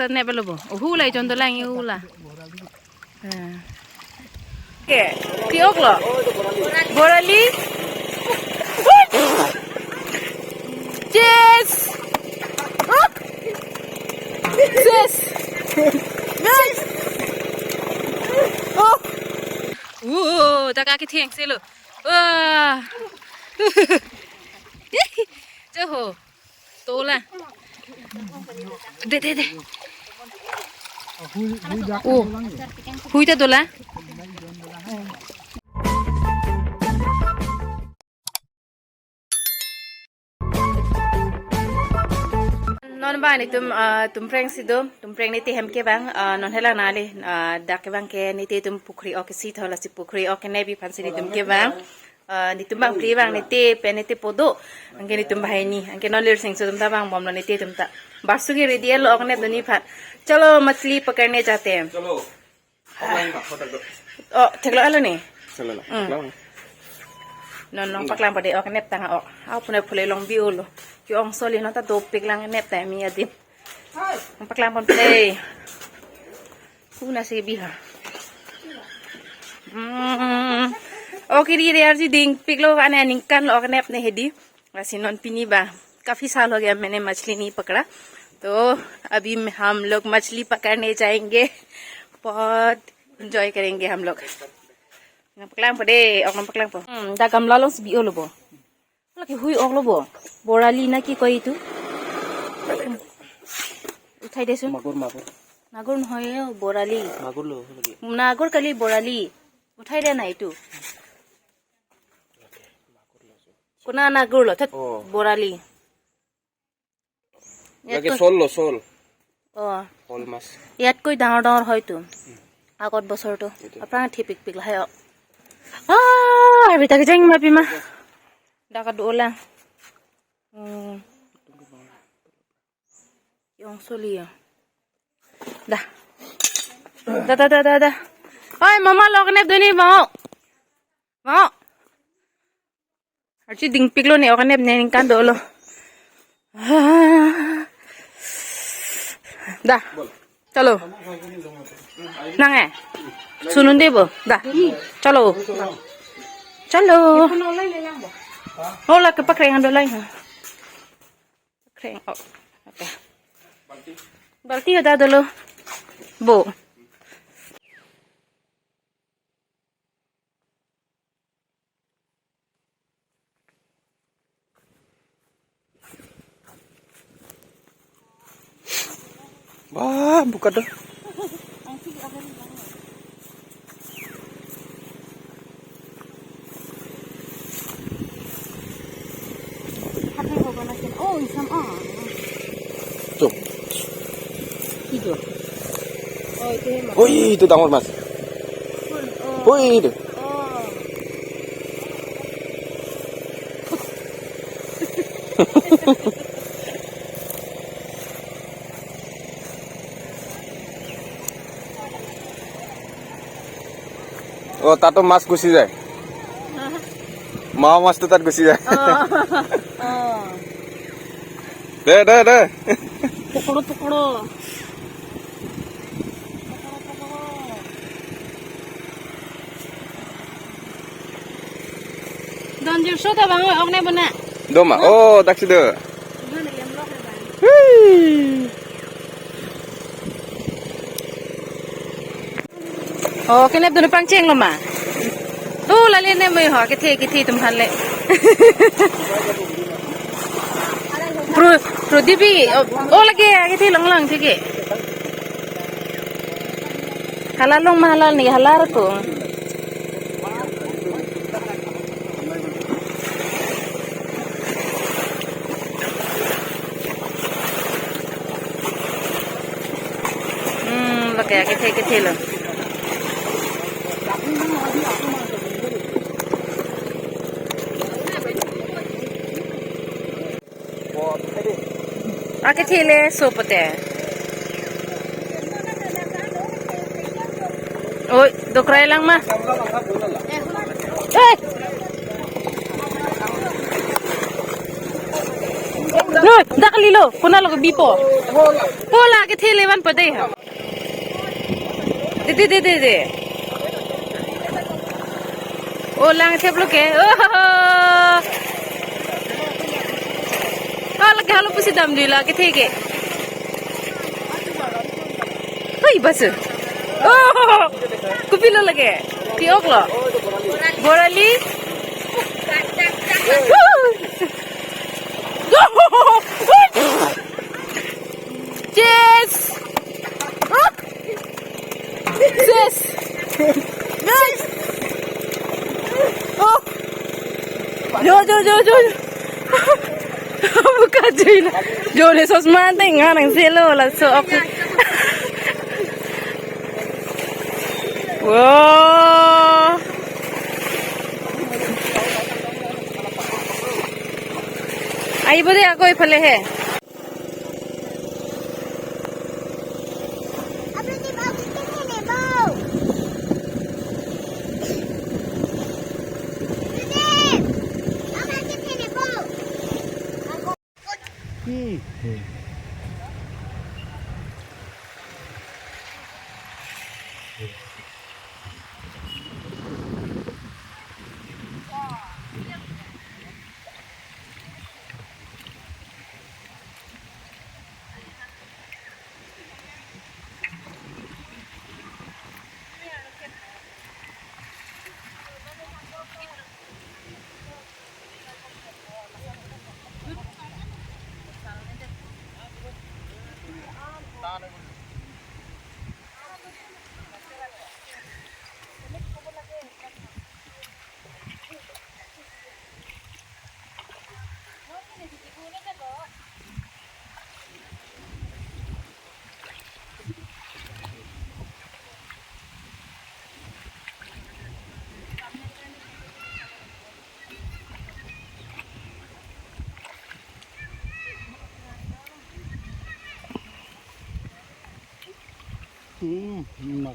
ta ne belo bo hu lai jon do lang hu la ke ti ok lo borali. Yes! Yes! Yes! Oh! Oh, ta ka ki thieng se lo. Wah. Chơ hồ. To la. De de de. Oh. Hui ta dola. Non ba ni tum tum preng sido tum preng ni te hem ke bang non hela na le da ke bang ke ni te tum pukhri ok si thola si pukhri ok ne bi phan si ni tum ke bang ni tum bang pri bang ni te pe ni te podo angke ni tum bhai ni angke non lir sing tum ta bang bom ni te tum ta basu ke ready lo ok ne duni phat. चलो मछली पकड़ने जाते हैं। चलो ओ ठेकलो alo ni चलो non long paklang pade ok nep tanga ok au pune phule long bi ulo ki ong soli no ta do pik lang nep ta mi adim paklang pon play kuna se bi ha okay ri यार जी ding pick लो आने निकाल लो ने अपने Heidi वैसे non पिनी बा काफी साल हो गया मैंने मछली नहीं पकड़ा, तो अभी हम लोग मछली पकड़ने जाएंगे, बहुत एंजॉय करेंगे हम लोग। Paklang pade ok paklang po da gamla long bi olo bo laki hui ok lo bo borali na ki koi tu uthai desun magur magur magur নহয় borali magur lo lagi নাগৰ কালি বৰালি উঠাই দে না এইটো কোনা নাগৰ ল বৰালি লাগে শোল ল শোল অ শোল মাছ ইয়াতকৈ ডাঙৰ ডাঙৰ হয়তো আগত বছৰটো আপোনাৰ ঠি পিক পিক লাহে ah bitag jeng mapi ma dakat dola yung soli da da da da da da oi mama log ne duni mau mau archi ding piklo ne ok ne ne kan dolo da चलो nange sunun debo da चलो चलो oh la ke pakreng ando lai ha pakreng oh oke balti ada dolo bo. Wah, buka dah. Tuh. Itu. Oh, itu hemat. Wih, itu ডাঙৰ মাছ। Wih, itu. Oh. ও তাতো মাছ গুচি যায়, মাছ মাছটো তাত গুচি যায়। দে দে দে পকড়ো পকড়ো। Donjur sota bang ok ne bona. Doma ও দেখছি দে। Oh, kene dulu pangceng lo ma. Oh, lali ne mai ho ke the ke the tum han le. Pro Prodibi oh lagi ke the lang lang the ke. Halal long ma halal ni halal ko. Lagi ke the lo. आके ठेले सोपते ओय दोकराय lang ma eh Dakalilo, kuna lo bipo. Hola ke thele ban padai ha. De de de de de. O lang theplo ke. Oh. Hala ke halo pusi dam dila ke theke. Hoi bas. Oh. Kupilo lage. Ki oklo. Borali. Yes! Yes! Yes! Oh! Jo, jo, jo, jo! Buka joy na. Jo, le sos man te nga nang selo la so up. Wow! আহিব দেই আকৌ এইফালেহে।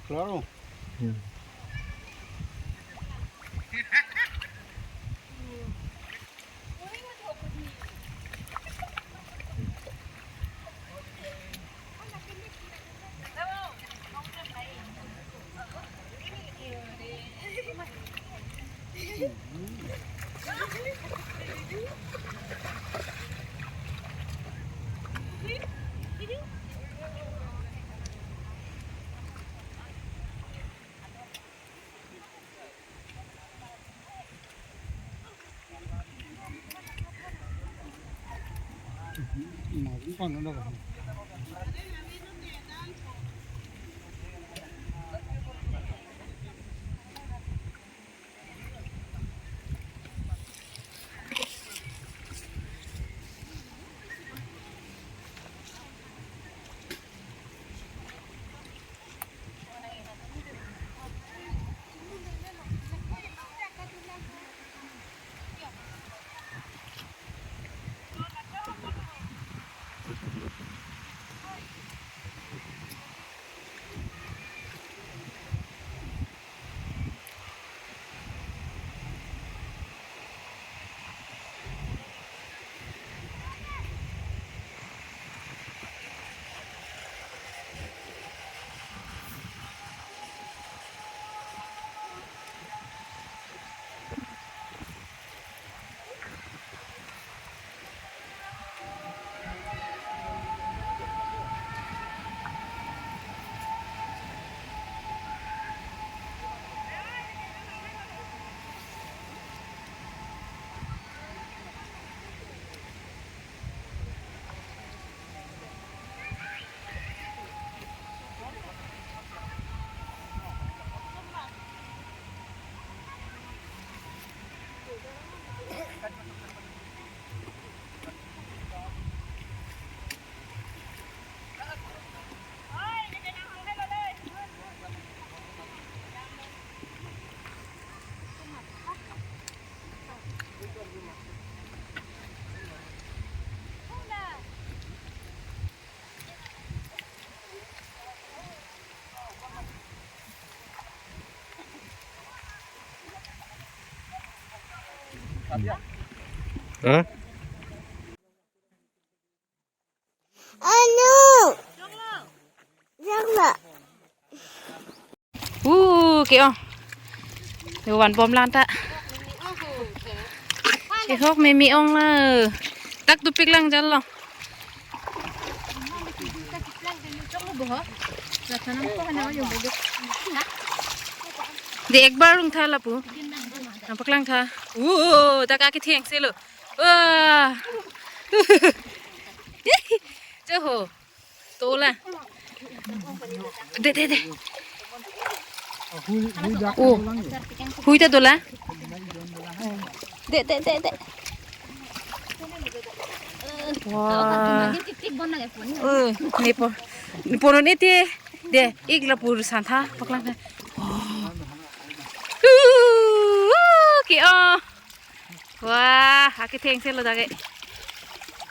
Claro. Huh? Kìa. Được bạn bom lan ta. Cái hốc mẹ mẹ ông là tắc tụ pick lăng chân lo. Để একবার rung tha là pu. Nampak lang tha. Tak aki thiang se lo. Wah. Chơ hồ. Tô là. De de de. Oh. Hui ta dola. De de de de. Wah. Ne po. Pono ne te. De ik la pur santha paklang tha. Ki o. Wah, aki theng se lo dage.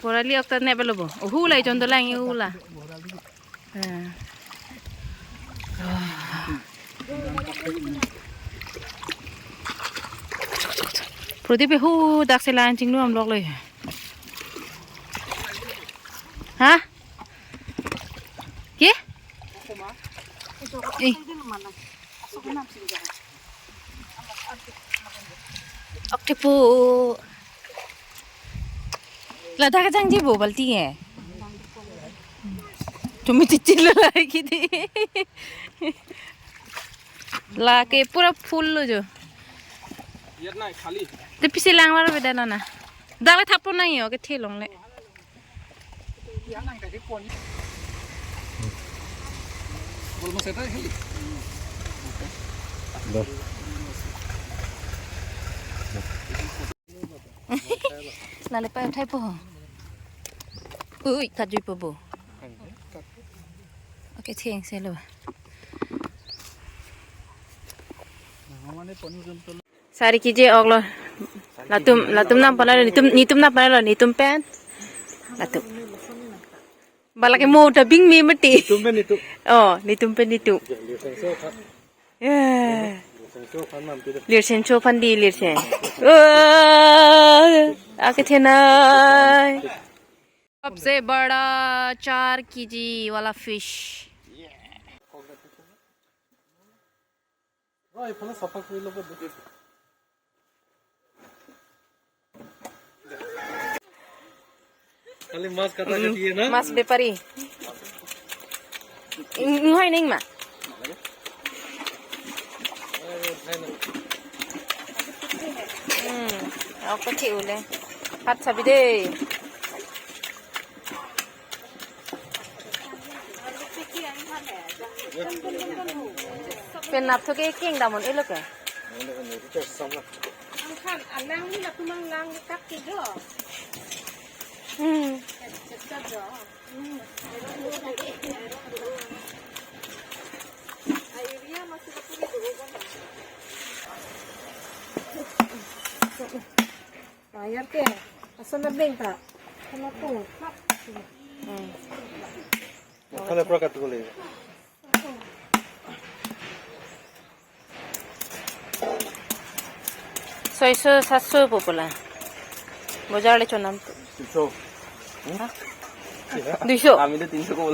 Porali okta ne belobo. Oh, hula jon dolang hula. Prodip hu dak se lan ching nu am lok le. Ha? Ki? Eh. Oktepo. Ladakh jang ji bo balti hai. তুমি Cecil লাগি দি লাকে পুরা ফুল লো जो ইয়াত নাই খালি ते पिसे लांग मार बेदा ना ना दाले थापो নাই ओके थे লংলে লালে পায় উঠাই পহ উই কাজুই পাবো ওকে ঠিক আছে লো सारी कीजिए अगलो लातुम लातुम नाम पना नितुम नितुम नाम पना नितुम पेन लातुम बाला के मोटा बिंग में मटी ओ नितुम पेन नितुम लिरसेन चो फंदी लिरसेन आके थे ना। सबसे बड़ा 4 केजी वाला फिश। माছ বেপাৰী নহয় নাই মা কঠি ওলে ভাত চাবি দেই। পেন নাপ থেকে কেং দামন এলোকে ছয়শো সাতশো পপুলা বজারলে চনাম 200 আমি তো 300 কম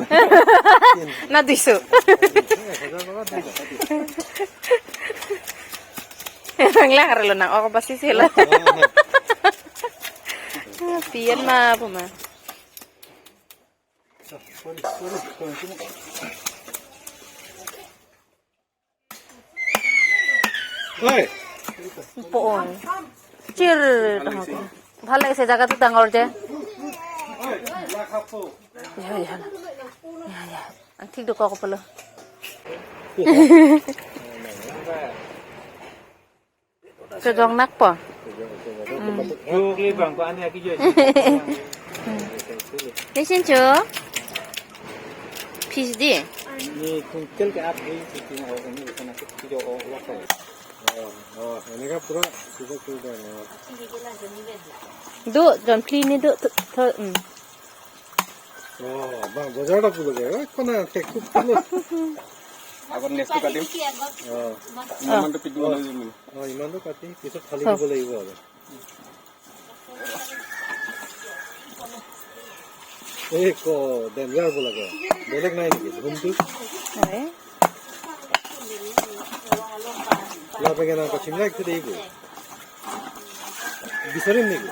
না 200 বাংলা হারালো না অক বাসি ছিল পিয়ান মা বোমা চিৰ ভাল লাগিছে জাগাটো ডাঙৰ যে ঠিক দোকা কপাল জং নাক প ফিস দি দো জন ফ্লি নি দো বেলেগ নাই নেকি ধুমটো? লাও বেঙেনা পাচিম লাগ দেই বিচাৰিম নেকি?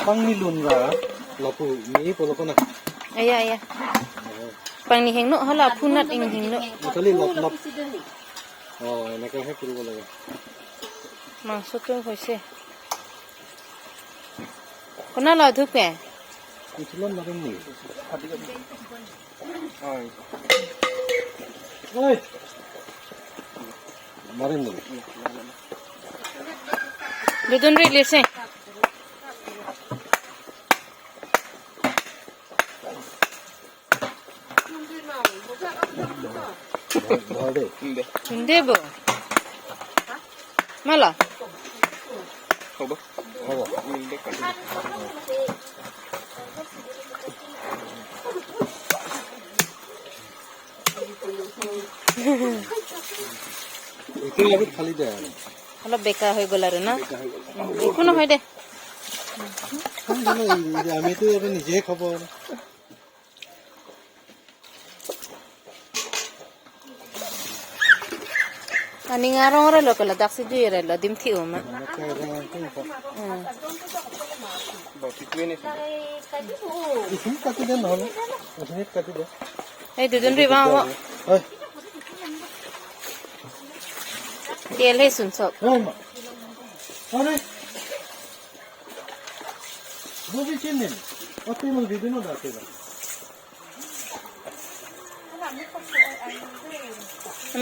Pang ni lunra lapu ni polokona. Aya aya. Pang ni hengno hala phunat ing hengno. খালি লপ লপ। অ, এনেকুৱাহে কৰিব লাগে। মাংসটো হৈছে। কোনা লাও ধুপে? উঠিলে মাৰিম নেকি? হয়। ঐ, মাৰিম নেকি? দুজন ৰিলিছে। ধৰ দেই। দে। দেব। মালা। হ'ব। হ'ব। দে, কাটি দে। এইটো লগত ফালি দে আৰু। অলপ বেকা হৈ গ'ল আৰু ন? একো নহয় দে। আমিতো আৰু নিজে খাব আৰু। Ani ngarong ra lo kala daksi ju ra lo dim thi uma. এইখিনি কাটি দে নহ'লে, এইখিনিত কাটি দে। এই দুজন ৰিবা তেল হে শুন সব।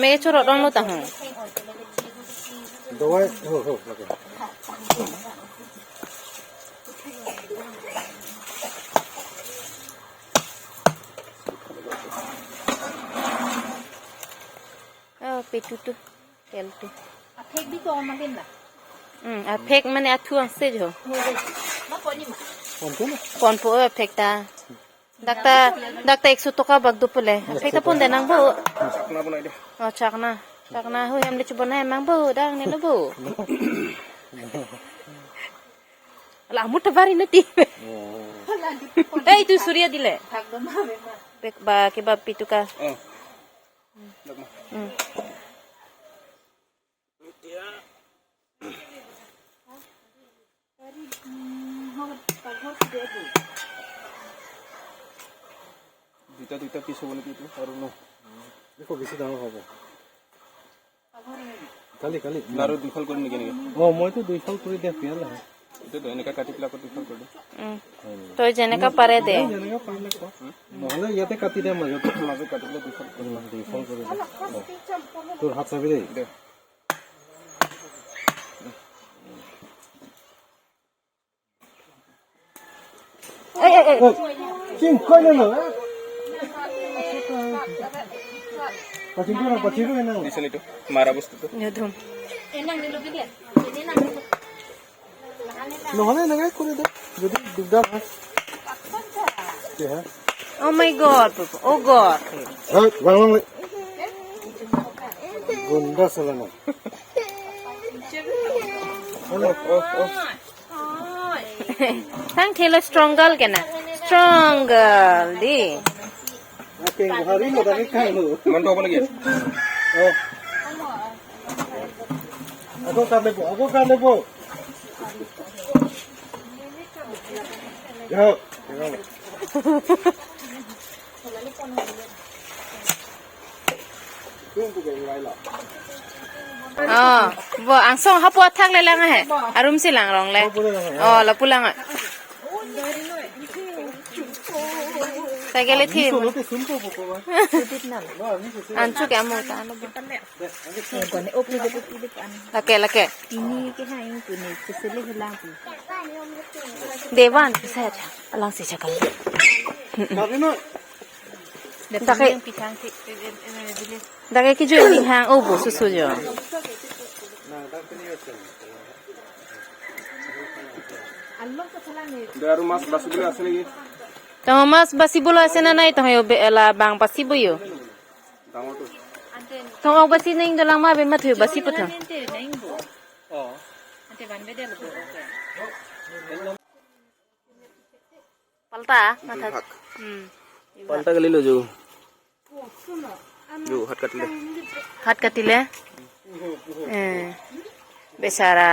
Me choro dong lo ta hu. Dawai ho ho lage. অ, পেটুটো তেলটো আফেক মানে আঠু আছে jo। Konpo afek ta dakta dakta 100 টকা বাগদো pole afek ta ponde nang bo। চাকনা বনাই দে। অ, চাকনা চাকনা হৈ আমলে chu bonai mang bo dang ne lo bo la amut bari nati। এই তুই সুরিয়া দিলে বা কিবা পিটুকা। অ। দুইটা দুইটা পিচ হ'ব নেকি এইটো আৰু ন? একো বেছি ডাঙৰ হ'ব। কালি কালি আৰু দুইফাল কৰিম নেকি এনেকে? অ, মইতো দুইফাল কৰি দিয়া বেয়া লাগে। এইটোতো এনেকা কাটি পেলাই আকৌ দুইফাল কৰি দিম। তই যেনেকা পাৰে দে। যেনেকা পাৰিলে ক, নহ'লে ইয়াতে কাটি দে মাজত। মাজত কাটি পেলাই দুইফাল কৰিম। দুইফাল কৰি দে। তোৰ হাত চাবি দেই। দে। মাৰা বস্তুটো নহ'লে এনেকাই কৰি দে যদি দিগদাৰ হয়। Oh my God, oh God. গুণ্ডা চলে না। Tang thelo strong girl kena. Strong girl di. ইমানটো হ'ব নেকি? আকৌ কাট লাগিব, আকৌ কাট লাগিব। Oh, bo ang song hapo thak le lang he. Arum si lang rong le. Oh, la pulang. Tagale thi. Anchu ke amu ta ano. Lake lake. Dewan sa cha. Alang si cha kal. Dake dake ki jo ni hang o bo su su jo. আৰু মাছ বাচিবলৈ আছে নেকি? তহ মাছ বাচিবলৈ আছে না নাই? তহ এলা বাং বাচিব yo। ডাঙৰটো। তহ বাচি নাই দলাং মা বে মা থৈ বাচি পথ। অ। পাল্টা মাথা। পাল্টা গেলি লৈ যাওঁ, হাত কাটিলে। হাত কাটিলে বেচাৰা।